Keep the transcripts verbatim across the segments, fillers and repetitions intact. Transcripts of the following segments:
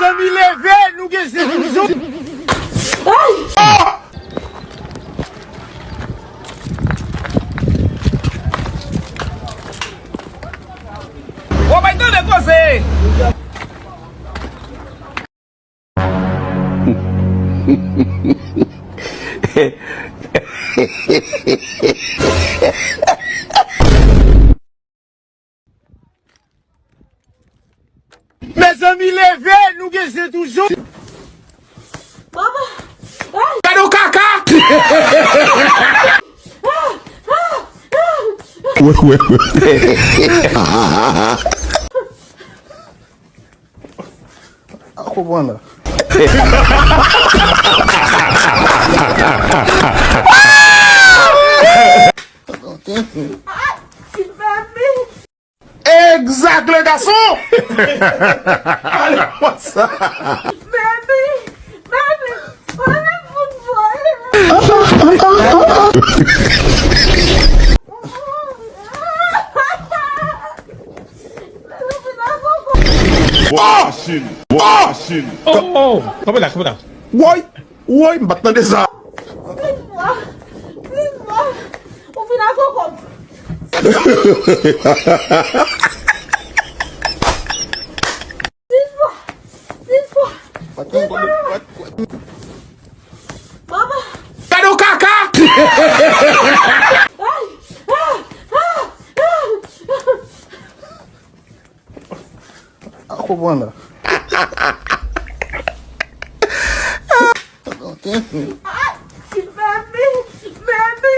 Mezanmi, leve, nou gen se toujou. Ou bay tande koze. Mezanmi, leve, nou gen zen toujou. Papa! Gade yon kaka! Wè, wè, wè. A konprann la. Egzak, le gason! Ale konsa! Baby! Baby! Mwen fout voye! Baby, vin avè w. Bon machin! Bon machin! Oh, oh, oh! Kanpe la, kanpe la. Woy! Woy, m pa t tande sa. Silva! Silva! Ou vin avè kòb. Silva! Silva! Mama! Gade yon kaka! Ay! Ah! Ah! Ah! A konprann la. Ay! Baby! Baby!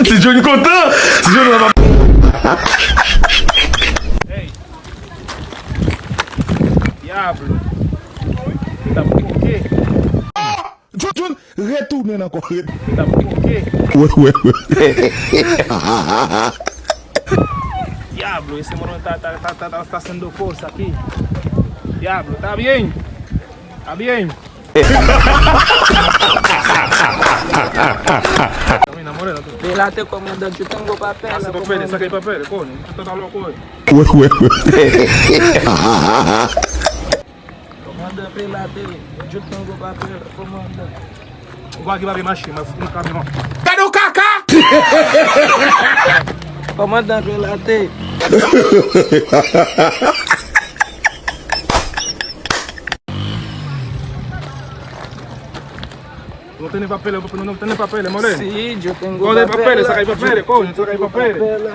Ti John kontan! Ti John la. Hey! Diablo. Li t ap pike. John, John, retounen ankò. Li t ap pike. Wè, wè, wè. Diablo, ese mwen ta, ta, ta, ta, ta, ta sendo cosa aquí. Diablo, está bien. Está bien. Camina, moreno, tú. Vélate, comandante, yo tengo papel. Ah, se papel, saca el papel, coño. Esto está loco, eh. Wè, wè, wè. Kòmandan Pelate, yo tengo papel, kòmandan. Ou pa gen papye mache, mwen fout nan kamyon. Gade yon kaka! Kòmandan Pelate. Nou tande papel, nou, nou tande papel, mole. Si, yo tengo papel, saca el papel, coño, saca el papel.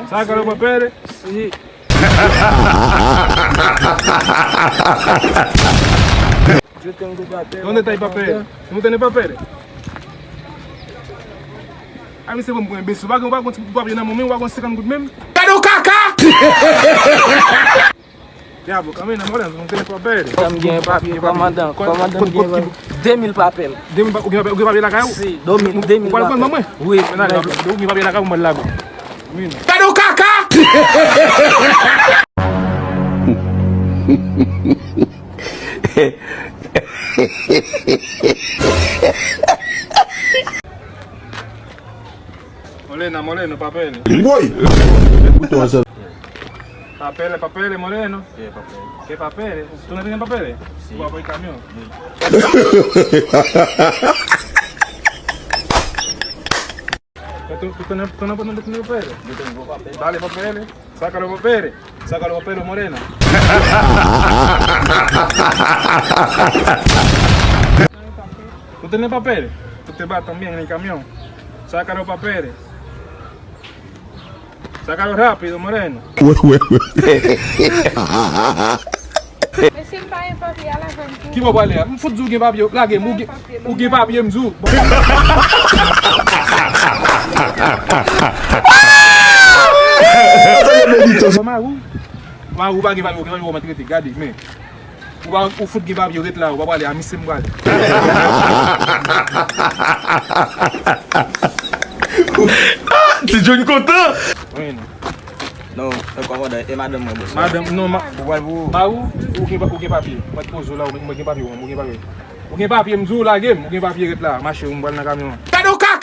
Saca el papel. Si. Yo tengo papel. Donde está el papel? ¿No tiene papel? A, misye bon, bon, enbesil. Ou pa gen, ou pa gen ti papye nan men w, ou pa gen senkant goud menm? Gade yon kaka! Diablo, kanmenm, nan mòlè, nou te gen papye. Kòmandan m gen papye, kòmandan, kòmandan m gen de mil papel. De mil pa-, ou gen papye, ou gen papye lakay ou? Si, de mil, de mil papel. Ou pral pran ban mwen? Wi. Men ale, ou gen papye lakay ou, mwen la. Gade yon kaka! Mole, nan mole, nou pa pè li. Woy! Papel, papel, moreno. Ke papel? Ke papel? Tú no tienes papeles? Sí. Tú vas por el camión. Tú, tú tienes, tú no, no tienes papeles. Yo tengo papeles. Dale papeles. Saca los papeles. Saca los papeles, morena. ¿Tú tienes papeles? Tú te vas también en el camión. Saca los papeles. Sácalo rápido, moreno. Wè, wè, wè. Men si m pa gen papye, al avè m tou. Ki bò w prale a? M fout di w gen papye, lage m, ou gen, ou gen papye, m di w. Mari w, mari w pa gen papye, ou gen papye, w maltrete, gade, men. Ou pa, ou fout gen papye, ret la, ou pa prale, a misye m prale. Ah, Ti John kontan. Wi, non. Non, e kòmandan, e madanm mwen, bòs. Madanm, non, ma-, ou pral pou ou. Mari w, ou gen pa-, ou gen papye. Mwen poze w la, ou gen papye, ou gen papye. Ou gen papye, m di w lage m, ou gen papye, ret la, mache, ou m pral nan kamyon an. Gade yon kaka!